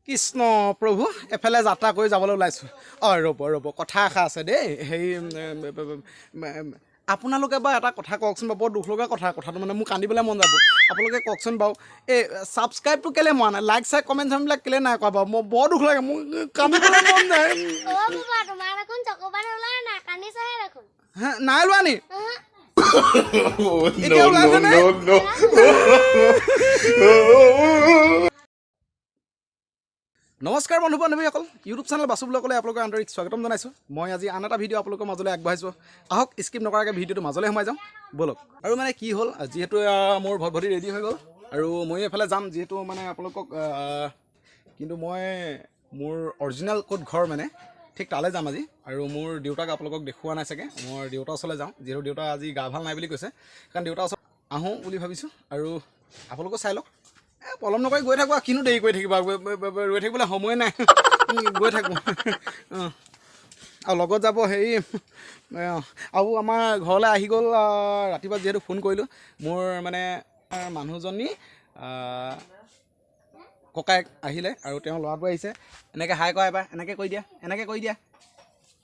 কৃষ্ণ প্ৰভু, এফালে যাত্ৰা কৰি যাবলৈ ওলাইছোঁ। অঁ, ৰ'ব ৰ'ব, কথা এষাৰ আছে দেই। হেৰি, আপোনালোকে বাৰু এটা কথা কওকচোন বাৰু, বৰ দুখ লগা কথা, কথাটো মানে মোৰ কান্দিবলৈ মন যাব। আপোনালোকে কওকচোন বাৰু, এই ছাবস্ক্ৰাইবটো কেলৈ মৰা নাই, লাইক চাইক কমেণ্ট চমেণ্টবিলাক কেলৈ নাই কৰা বাৰু? মোৰ বৰ দুখ লাগে, মোৰ কান্দিবলৈ মন যায়। অ বাবা, তোমাৰ দেখোন চকুপানী ওলাই নাই, কান্দিছাহে দেখোন। হে, নাই ওলোৱা নি? উহু। এতিয়া No, no, ওলাইছেনে? no, no. নমস্কাৰ বন্ধু বান্ধৱীসকল, ইউটিউব চেনেল বাচু ব্লগলৈ আপোনালোকৰ আন্তৰিক স্বাগতম জনাইছোঁ। মই আজি আন এটা ভিডিঅ' আপোনালোকৰ মাজলৈ আগবঢ়াইছোঁ। আহক, স্কিপ নকৰাকৈ ভিডিঅ'টো মাজলৈ সোমাই যাওঁ ব'লক। আৰু মানে কি হ'ল, যিহেতু মোৰ ভটভটি ৰেডি হৈ গ'ল আৰু ময়ো এইফালে যাম, যিহেতু মানে আপোনালোকক কিন্তু মই মোৰ অৰিজিনেল ক'ত ঘৰ মানে ঠিক তালৈ যাম আজি। আৰু মোৰ দেউতাক আপোনালোকক দেখুওৱা নাই চাগে, মই দেউতাৰ ওচৰলৈ যাওঁ, যিহেতু দেউতা আজি গা ভাল নাই বুলি কৈছে, কাৰণ দেউতাৰ ওচৰত আহোঁ বুলি ভাবিছোঁ। আৰু আপোনালোকো চাই লওক। পলম নকৰি গৈ থাকোঁ আৰু, কিনো দেৰি কৰি থাকিবা, ৰৈ থাকিবলৈ সময় নাই। গৈ থাকোঁ। অঁ, আৰু লগত যাব হেৰি, আৰু আমাৰ ঘৰলৈ আহি গ'ল। ৰাতিপুৱা যিহেতু ফোন কৰিলোঁ, মোৰ মানে মানুহজনী ককায়েক আহিলে আৰু তেওঁৰ ল'ৰাটো আহিছে। এনেকৈ হাই কৰা এবাৰ, এনেকৈ কৰি দিয়া, এনেকৈ কৰি দিয়া।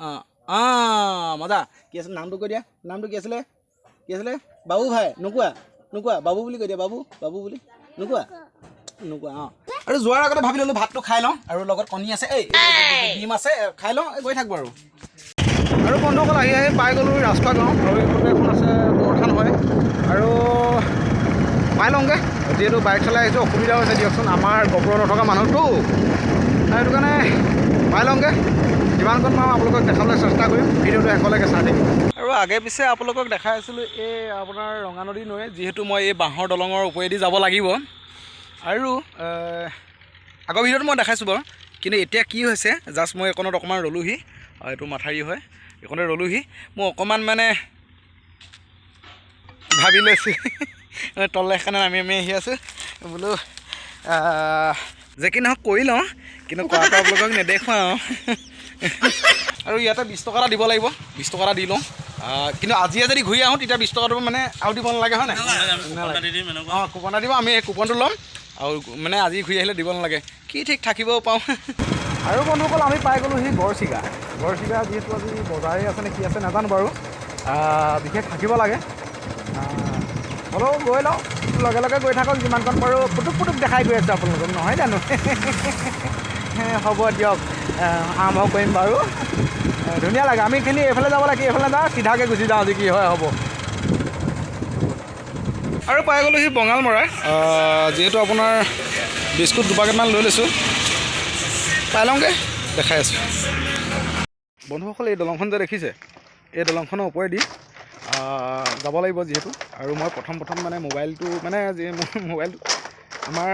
অঁ অঁ, মজা। কি আছিলে নামটো কৈ দিয়া, নামটো কি আছিলে, কি আছিলে? বাবু ভাই। নোকোৱা, নোকোৱা, বাবু বুলি কৈ দিয়া, বাবু, বাবু বুলি নোকোৱা, নোকোৱা। অঁ, আৰু যোৱাৰ আগতে ভাবি ল'লোঁ ভাতটো খাই লওঁ, আৰু লগত কণী আছে, এই ডিম আছে, খাই লওঁ, এই গৈ থাকোঁ। আৰু আৰু বন্ধুসকল, আহি আহি পাই গ'লোঁ ৰাস্তা গাঁও, আৰু এইফালে এখন আছে বৰথান হয়, আৰু পাই লওঁগৈ। যিহেতু বাইক চলাই আহিছোঁ, অসুবিধা হৈছে দিয়কচোন, আমাৰ গপৰ নথকা মানুহটো, সেইটো কাৰণে পাই লওঁগৈ। যিমানকণ পাৰোঁ আপোনালোকক দেখাবলৈ চেষ্টা কৰিম, ভিডিঅ'টো শেষলৈকে চাই থাকিব। আৰু আগে পিছে আপোনালোকক দেখাই আছিলোঁ এই আপোনাৰ ৰঙানদী নৈ, যিহেতু মই এই বাঁহৰ দলঙৰ ওপৰেদি যাব লাগিব। আৰু আগৰ ভিডিঅ'টো মই দেখাইছোঁ বাৰু, কিন্তু এতিয়া কি হৈছে, জাষ্ট মই এইকণত অকণমান ৰ'লোহি, আৰু এইটো মাথাউৰি হয়, এইকণতে ৰ'লোহি। মই অকণমান মানে ভাবি লৈছোঁ, তললৈ সেইকাৰণে নামি নামি আহি আছোঁ বোলো, যে কি নহওক কৰি লওঁ, কিন্তু কৰাটো আপোনালোকক নেদেখুৱাওঁ। আৰু ইয়াতে 20 টকা এটা দিব লাগিব, 20 টকা এটা দি লওঁ। কিন্তু আজিয়ে যদি ঘূৰি আহোঁ তেতিয়া 20 টকাটো মানে আৰু দিব নালাগে, হয় নাই? অঁ, কুপন এটা দিব, আমি এই কুপনটো ল'ম, আৰু মানে আজি ঘূৰি আহিলে দিব নালাগে, কি ঠিক থাকিবও পাৰোঁ। আৰু বন্ধুসকল, আমি পাই গ'লোঁ সেই গড়চিগা। গড়চিগা যিহেতু আজি বজাৰেই আছে নে কি আছে নাজানো বাৰু, বিশেষ থাকিব লাগে, হ'লেও গৈ লওঁ, লগে লগে গৈ থাকক, যিমানকণ পাৰোঁ পুটুক পুটুক দেখাই গৈ আছোঁ আপোনালোকক, নহয় জানো? হ'ব দিয়ক, আৰম্ভ কৰিম বাৰু। ধুনীয়া লাগে, আমি খালি এইফালে যাব লাগে, এইফালে যাওঁ, চিধাকৈ গুচি যাওঁ, আজি কি হয় হ'ব। আৰু পাই গ'লোঁ সি বঙালমৰা, যিহেতু আপোনাৰ বিস্কুট দুপাকেটমান লৈ লৈছোঁ, পাই লওঁগৈ, দেখাই আছোঁ। বন্ধুসকল, এই দলংখন যে দেখিছে, এই দলংখনৰ ওপৰেদি যাব লাগিব যিহেতু। আৰু মই প্ৰথম প্ৰথম মানে মোবাইলটো মানে যি মোৰ মোবাইলটো আমাৰ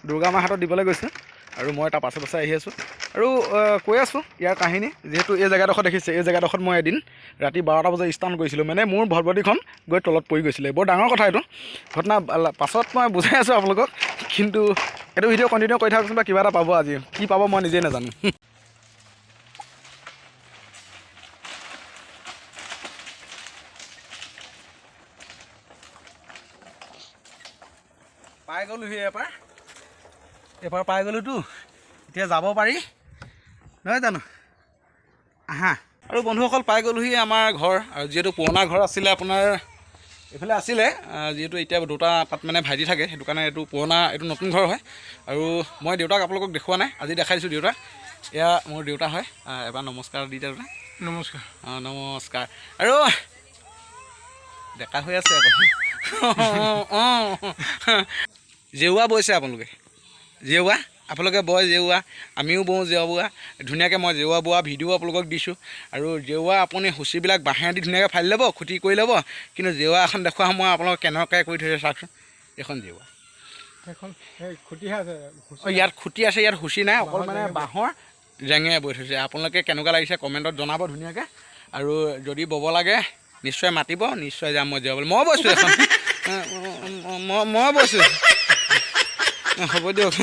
দুৰ্গা মাৰ হাতত দিবলৈ গৈছোঁ, আৰু মই তাৰ পাছে পাছে আহি আছোঁ। আৰু কৈ আছোঁ ইয়াৰ কাহিনী, যিহেতু এই জেগাডোখৰ দেখিছে, এই জেগাডোখৰত মই এদিন ৰাতি 12টা বজাত ষ্টাণ্ট কৰিছিলোঁ, মানে মোৰ ভটভটিখন গৈ তলত পৰি গৈছিলে। বৰ ডাঙৰ কথা এইটো ঘটনা, পাছত মই বুজাই আছোঁ আপোনালোকক, কিন্তু এইটো ভিডিঅ' কণ্টিনিউ কৰি থাককচোন, বা কিবা এটা পাব আজি, কি পাব মই নিজেই নাজানো। পাই গ'লোহি এপাৰ, এপাৰ পাই গ'লোতো, এতিয়া যাব পাৰি নহয় জানো? আহা। আৰু বন্ধুসকল, পাই গ'লোহি আমাৰ ঘৰ। আৰু যিহেতু পুৰণা ঘৰ আছিলে আপোনাৰ এইফালে আছিলে, যিহেতু এতিয়া দুটা তাত মানে ভাইটি থাকে, সেইটো কাৰণে এইটো পুৰণা, এইটো নতুন ঘৰ হয়। আৰু মই দেউতাক আপোনালোকক দেখুওৱা নাই, আজি দেখাই দিছোঁ দেউতাক। এয়া মোৰ দেউতা হয়। এবাৰ নমস্কাৰ দি দিয়া দেউতা। নমস্কাৰ। অঁ, নমস্কাৰ। আৰু ডেকা হৈ আছে আকৌ। অঁ, জেওৰা বৈছে আপোনালোকে, জেওৰা আপোনালোকে বয়, জেওৰা আমিও বওঁ জেওৰা ধুনীয়াকৈ। মই জেওৰা বোৱা ভিডিঅ' আপোনালোকক দিছোঁ। আৰু জেওৰা আপুনি সূচীবিলাক বাঁহেৰে দি ধুনীয়াকৈ ফালি ল'ব, খুটি কৰি ল'ব, কিন্তু জেওৰা এখন দেখুওৱা সময় আপোনালোকে কেনেকুৱাকৈ কৰি থৈছে চাওকচোন। এইখন জেওৰা, সেইখন সেই খুটিহে আছে, অঁ, ইয়াত খুটি আছে, ইয়াত সূচী নাই, অকল মানে বাঁহৰ জেঙেৰে বৈ থৈছে। আপোনালোকে কেনেকুৱা লাগিছে কমেণ্টত জনাব ধুনীয়াকৈ। আৰু যদি ব'ব লাগে নিশ্চয় মাতিব, নিশ্চয় যাম মই জেওৰা। মই বৈছোঁ এখন, মই বৈছোঁ। হ'ব দিয়ক,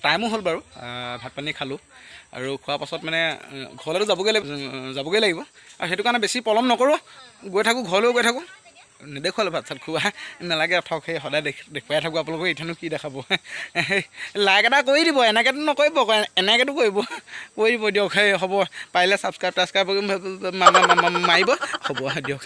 টাইমো হ'ল বাৰু, ভাত পানী খালোঁ। আৰু খোৱাৰ পাছত মানে ঘৰলৈতো যাবগৈ লাগিব, যাবগৈ লাগিব, আৰু সেইটো কাৰণে বেছি পলম নকৰোঁ, গৈ থাকোঁ, ঘৰলৈও গৈ থাকোঁ। নেদেখুৱালোঁ ভাত চাত খোৱা। নালাগে থওক, সেই সদায় দেখুৱাই থাকোঁ আপোনালোকক, এতিয়ানো কি দেখাব? লাইক এটা কৰি দিব, এনেকৈতো নকৰিব আকৌ, এনেকৈতো কৰিব, কৰি দিব দিয়ক। সেই হ'ব, পাৰিলে ছাবস্ক্ৰাইব টাবস্ক্ৰাইব মাৰিব। হ'ব দিয়ক।